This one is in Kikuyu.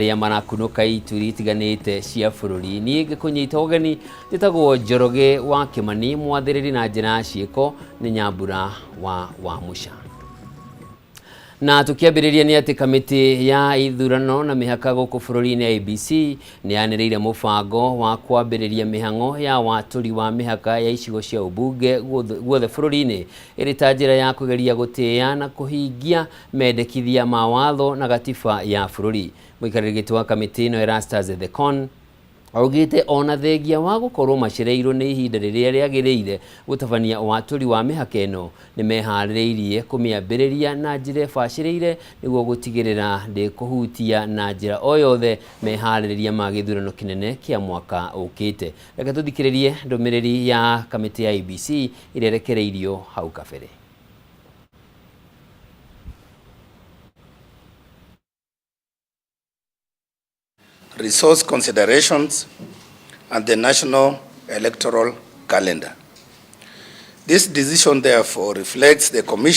Arĩa marakunũka ituri itiganĩte cia bũrũri. Niĩ ngĩkũnyita ũgeni njĩtagwo Njoroge wa Kĩmani, mwathĩrĩri na njĩra ya ciĩko nĩ Nyambura wa Wamũca. Na tũkĩambĩrĩria nĩ atĩ kamĩtĩ ya ithurano na mĩhaka gũkũ bũrũri-inĩ IEBC nĩ yanĩrĩire mũbango wa kwambĩrĩria mĩhang'o ya watũri wa mĩhaka ya icigo cia ũmbunge guothe bũrũri-inĩ ĩrĩ ta njĩra ya kũgeria gũtĩĩa na kũhingia mendekithia ma watho na gatiba ya bũrũri. Mũikarĩri gĩtĩ wa kamĩtĩ ĩno Erastus Ethekon augĩte ona thengia wa gũkorwo macereirwo nĩ ihinda rĩrĩa rĩagĩrĩire gũtabania watũri wa mĩhaka ĩno, nĩ meharĩrĩirie kũmĩambĩrĩria na njĩra ĩbacĩrĩire nĩguo gũtigĩrĩra ndĩkũhutia na njĩra o yothe meharĩrĩria ma gĩthurano kĩnene kĩa mwaka ũkĩte. Reke tũthikĩrĩrie ndũmĩrĩri ya kamĩtĩ ya IEBC ĩrĩa ĩrekereirio hau kabere. Resource considerations and the national electoral calendar. This decision therefore reflects the Commission